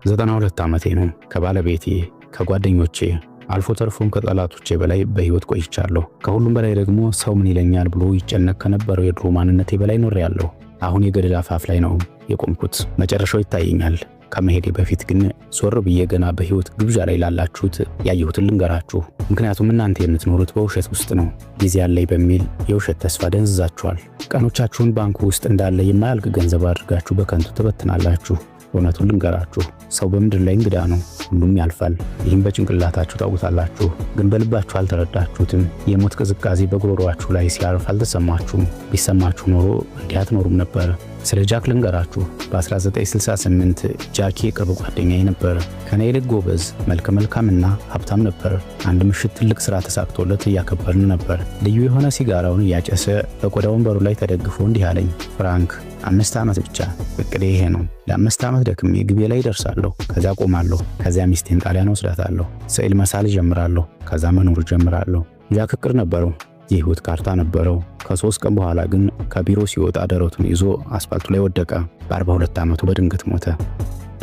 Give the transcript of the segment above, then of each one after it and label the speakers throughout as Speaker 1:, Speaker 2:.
Speaker 1: 92 ዓመቴ ነው። ከባለቤቴ፣ ከጓደኞቼ፣ አልፎ ተርፎም ከጠላቶቼ በላይ በህይወት ቆይቻለሁ። ከሁሉም በላይ ደግሞ ሰው ምን ይለኛል ብሎ ይጨነቅ ከነበረው የድሮ ማንነቴ በላይ ኖሬያለሁ። አሁን የገደል አፋፍ ላይ ነው የቆምኩት። መጨረሻው ይታየኛል። ከመሄዴ በፊት ግን ዞር ብዬ ገና በህይወት ግብዣ ላይ ላላችሁት ያየሁትን ልንገራችሁ። ምክንያቱም እናንተ የምትኖሩት በውሸት ውስጥ ነው። ጊዜ አለኝ በሚል የውሸት ተስፋ ደንዝዛችኋል። ቀኖቻችሁን ባንኩ ውስጥ እንዳለ የማያልቅ ገንዘብ አድርጋችሁ በከንቱ ትበትናላችሁ። እውነቱን ልንገራችሁ፣ ሰው በምድር ላይ እንግዳ ነው። ሁሉም ያልፋል። ይህም በጭንቅላታችሁ ታውቁታላችሁ፣ ግን በልባችሁ አልተረዳችሁትም። የሞት ቅዝቃዜ በጉሮሯችሁ ላይ ሲያርፍ አልተሰማችሁም። ቢሰማችሁ ኖሮ እንዲህ አትኖሩም ነበር። ስለ ጃክ ልንገራችሁ። በ1968 ጃክ የቅርብ ጓደኛዬ ነበር። ከኔ ይልቅ ጎበዝ፣ መልከ መልካምና ሀብታም ነበር። አንድ ምሽት ትልቅ ስራ ተሳክቶለት እያከበርን ነበር። ልዩ የሆነ ሲጋራውን እያጨሰ በቆዳ ወንበሩ ላይ ተደግፎ እንዲህ አለኝ፣ "ፍራንክ፣ 5 ዓመት ብቻ። እቅዴ ይሄ ነው። ለ5 ዓመት ደክሜ ግቤ ላይ እደርሳለሁ። ከዚያ ቆማለሁ። ከዚያ ሚስቴን ጣሊያን ወስዳታለሁ። ስዕል መሳል እጀምራለሁ። ከዛ መኖር እጀምራለሁ።" ጃክ እቅድ ነበረው። የህይወት ካርታ ነበረው። ከ3 ቀን በኋላ ግን ከቢሮ ሲወጣ ደረቱን ይዞ አስፋልቱ ላይ ወደቀ። በ42 ዓመቱ በድንገት ሞተ።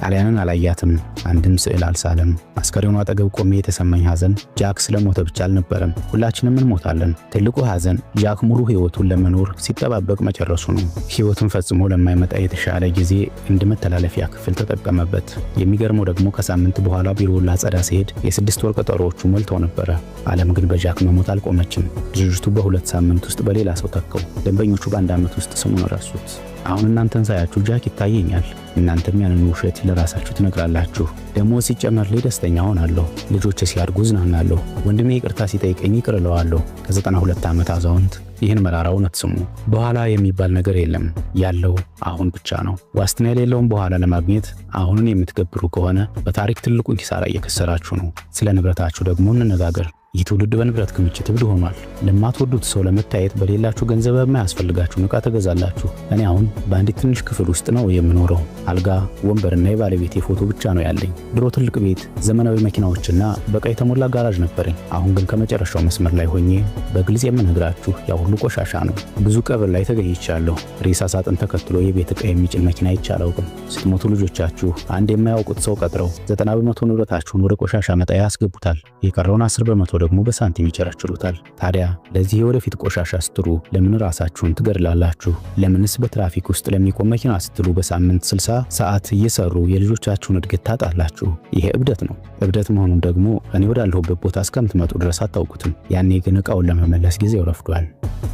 Speaker 1: ጣሊያንን አላያትም። አንድም ስዕል አልሳለም። አስከሬኑ አጠገብ ቆሜ የተሰማኝ ሐዘን ጃክ ስለሞተ ብቻ አልነበረም። ሁላችንም እንሞታለን። ትልቁ ሐዘን ጃክ ሙሉ ህይወቱን ለመኖር ሲጠባበቅ መጨረሱ ነው። ህይወቱን ፈጽሞ ለማይመጣ የተሻለ ጊዜ እንደ መተላለፊያ ክፍል ተጠቀመበት። የሚገርመው ደግሞ ከሳምንት በኋላ ቢሮውን ላጸዳ ስሄድ የ6 ወር ቀጠሮዎቹ ሞልተው ነበረ። ዓለም ግን በጃክ መሞት አልቆመችም። ድርጅቱ በ2 ሳምንት ውስጥ በሌላ ሰው ተካው። ደንበኞቹ በአንድ ዓመት ውስጥ ስሙን ረሱት። አሁን እናንተን ሳያችሁ ጃክ ይታየኛል። እናንተም ያንን ውሸት ለራሳችሁ ትነግራላችሁ። ደሞዝ ሲጨመርልኝ ደስተኛ ሆናለሁ። ልጆቼ ሲያድጉ እዝናናለሁ። ወንድሜ ይቅርታ ሲጠይቀኝ ይቅር እለዋለሁ። ከ92 ዓመት አዛውንት ይህን መራራ እውነት ስሙ። በኋላ የሚባል ነገር የለም። ያለው አሁን ብቻ ነው። ዋስትና የሌለውን በኋላ ለማግኘት አሁንን የምትገብሩ ከሆነ በታሪክ ትልቁን ኪሳራ እየከሰራችሁ ነው። ስለ ንብረታችሁ ደግሞ እንነጋገር። ይህ ትውልድ በንብረት ክምችት እብድ ሆኗል። ለማትወዱት ሰው ለመታየት በሌላችሁ ገንዘብ የማያስፈልጋችሁን ዕቃ ትገዛላችሁ። እኔ አሁን በአንዲት ትንሽ ክፍል ውስጥ ነው የምኖረው። አልጋ፣ ወንበርና የባለቤቴ ፎቶ ብቻ ነው ያለኝ። ድሮ ትልቅ ቤት፣ ዘመናዊ መኪናዎችና በዕቃ የተሞላ ጋራዥ ነበረኝ። አሁን ግን ከመጨረሻው መስመር ላይ ሆኜ በግልጽ የምነግራችሁ ያ ሁሉ ቆሻሻ ነው። ብዙ ቀብር ላይ ተገኝቻለሁ። ሬሳ ሳጥን ተከትሎ የቤት ዕቃ የሚጭን መኪና አይቼ አላውቅም። ስትሞቱ ልጆቻችሁ አንድ የማያውቁት ሰው ቀጥረው 90% ንብረታችሁን ወደ ቆሻሻ መጣያ ያስገቡታል። የቀረውን 10% ደግሞ በሳንቲም ይቸረችሩታል። ታዲያ ለዚህ የወደፊት ቆሻሻ ስትሉ ለምን ራሳችሁን ትገድላላችሁ? ለምንስ በትራፊክ ውስጥ ለሚቆም መኪና ስትሉ በሳምንት 60 ሰዓት እየሰሩ የልጆቻችሁን እድገት ታጣላችሁ? ይሄ እብደት ነው። እብደት መሆኑን ደግሞ እኔ ወዳለሁበት ቦታ እስከምትመጡ ድረስ አታውቁትም። ያኔ ግን ዕቃውን ለመመለስ ጊዜው ረፍዷል።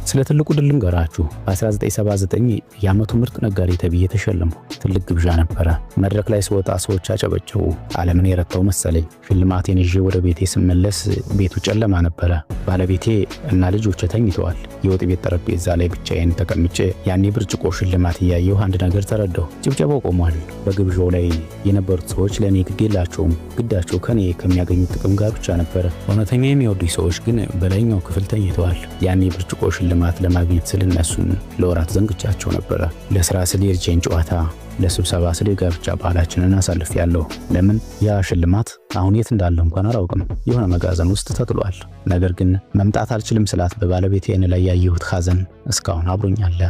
Speaker 1: ስለ ትልቁ ድል ልንገራችሁ። በ1979 የዓመቱ ምርጥ ነጋዴ ተብዬ ተሸለምኩ። ትልቅ ግብዣ ነበረ። መድረክ ላይ ስወጣ ሰዎች አጨበጨቡ። ዓለምን የረታው መሰለኝ። ሽልማቴን ይዤ ወደ ቤቴ ስመለስ ቤቱ ጨለማ ነበረ። ባለቤቴ እና ልጆቼ ተኝተዋል። የወጥ ቤት ጠረጴዛ ላይ ብቻዬን ተቀምጬ ያኔ ብርጭቆ ሽልማት እያየሁ አንድ ነገር ተረዳሁ። ጭብጨባው ቆሟል። በግብዣው ላይ የነበሩት ሰዎች ለእኔ ግድ የላቸውም። ግዳቸው ከኔ ከሚያገኙት ጥቅም ጋር ብቻ ነበረ። እውነተኛ የሚወዱኝ ሰዎች ግን በላይኛው ክፍል ተኝተዋል። ያኔ ብርጭቆ ሽልማት ለማግኘት ስል እነሱን ለወራት ዘንግቻቸው ነበረ። ለስራ ስል የልጄን ጨዋታ፣ ለስብሰባ ስል የጋብቻ ባህላችንን አሳልፌያለሁ። ለምን? ያ ሽልማት አሁን የት እንዳለ እንኳን አላውቅም። የሆነ መጋዘን ውስጥ ተጥሏል። ነገር ግን መምጣት አልችልም ስላት በባለቤቴ ዓይን ላይ ያየሁት ሐዘን እስካሁን አብሮኝ አለ።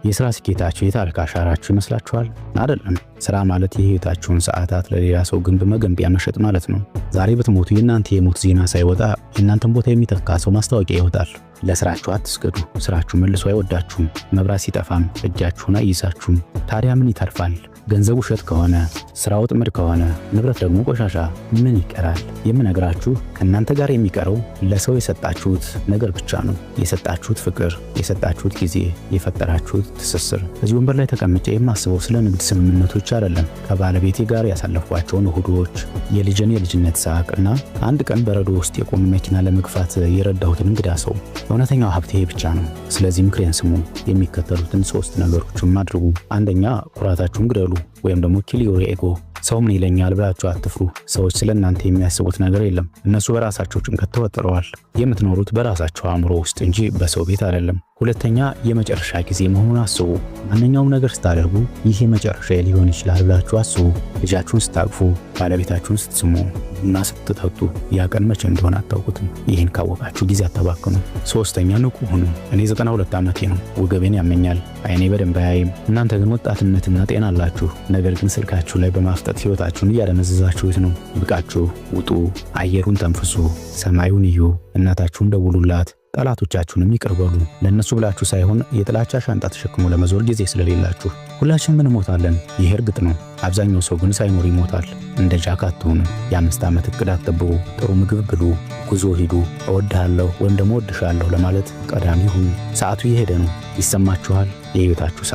Speaker 1: የሥራ ስኬታችሁ የታሪክ አሻራችሁ ይመስላችኋል? አይደለም። ስራ ማለት የህይወታችሁን ሰዓታት ለሌላ ሰው ግንብ መገንቢያ መሸጥ ማለት ነው። ዛሬ ብትሞቱ የእናንተ የሞት ዜና ሳይወጣ የእናንተን ቦታ የሚተካ ሰው ማስታወቂያ ይወጣል። ለስራችሁ አትስገዱ። ስራችሁ መልሶ አይወዳችሁም። መብራት ሲጠፋም እጃችሁን አይይዛችሁም። ታዲያ ምን ይተርፋል? ገንዘቡ ውሸት ከሆነ፣ ስራው ጥምድ ከሆነ፣ ንብረት ደግሞ ቆሻሻ፣ ምን ይቀራል? የምነግራችሁ ከእናንተ ጋር የሚቀረው ለሰው የሰጣችሁት ነገር ብቻ ነው። የሰጣችሁት ፍቅር፣ የሰጣችሁት ጊዜ፣ የፈጠራችሁት ትስስር። እዚህ ወንበር ላይ ተቀምጬ የማስበው ስለ ንግድ ስምምነቶች አይደለም። ከባለቤቴ ጋር ያሳለፍኳቸውን እሁዶች፣ የልጄን የልጅነት ሳቅ እና አንድ ቀን በረዶ ውስጥ የቆመ መኪና ለመግፋት የረዳሁትን እንግዳ ሰው። እውነተኛው ሀብቴ ብቻ ነው። ስለዚህ ምክሬን ስሙ። የሚከተሉትን ሶስት ነገሮችም አድርጉ። አንደኛ፣ ኩራታችሁን ግደሉ ወይም ደግሞ kill your ego። ሰው ምን ይለኛል ብላችሁ አትፍሩ። ሰዎች ስለ እናንተ የሚያስቡት ነገር የለም። እነሱ በራሳቸው ጭንቀት ተወጥረዋል። የምትኖሩት በራሳቸው አእምሮ ውስጥ እንጂ በሰው ቤት አይደለም። ሁለተኛ፣ የመጨረሻ ጊዜ መሆኑን አስቡ። ማንኛውም ነገር ስታደርጉ ይህ የመጨረሻ ሊሆን ይችላል ብላችሁ አስቡ። ልጃችሁን ስታቅፉ፣ ባለቤታችሁን ስትስሙ፣ ቡና ስትጠጡ ያ ቀን መቼ እንደሆነ አታውቁትም። ይህን ካወቃችሁ ጊዜ አታባክኑ። ሶስተኛ፣ ንቁ ሁኑ። እኔ 92 ዓመቴ ነው። ወገቤን ያመኛል፣ አይኔ በደንብ አያይም። እናንተ ግን ወጣትነትና ጤና አላችሁ። ነገር ግን ስልካችሁ ላይ በማፍጠጥ ህይወታችሁን እያደነዘዛችሁት ነው። ብቃችሁ ውጡ፣ አየሩን ተንፍሱ፣ ሰማዩን እዩ፣ እናታችሁን ደውሉላት፣ ጠላቶቻችሁንም ይቅር በሉ። ለእነሱ ብላችሁ ሳይሆን የጥላቻ ሻንጣ ተሸክሞ ለመዞር ጊዜ ስለሌላችሁ። ሁላችንም እንሞታለን፣ ይህ እርግጥ ነው። አብዛኛው ሰው ግን ሳይኖር ይሞታል። እንደ ጃክ አትሁኑ። የ5 ዓመት እቅድ አትጠብቁ። ጥሩ ምግብ ብሉ፣ ጉዞ ሂዱ፣ እወድሃለሁ ወይም ደግሞ እወድሻለሁ ለማለት ቀዳሚ ሁኑ። ሰዓቱ እየሄደ ነው። ይሰማችኋል? የህይወታችሁ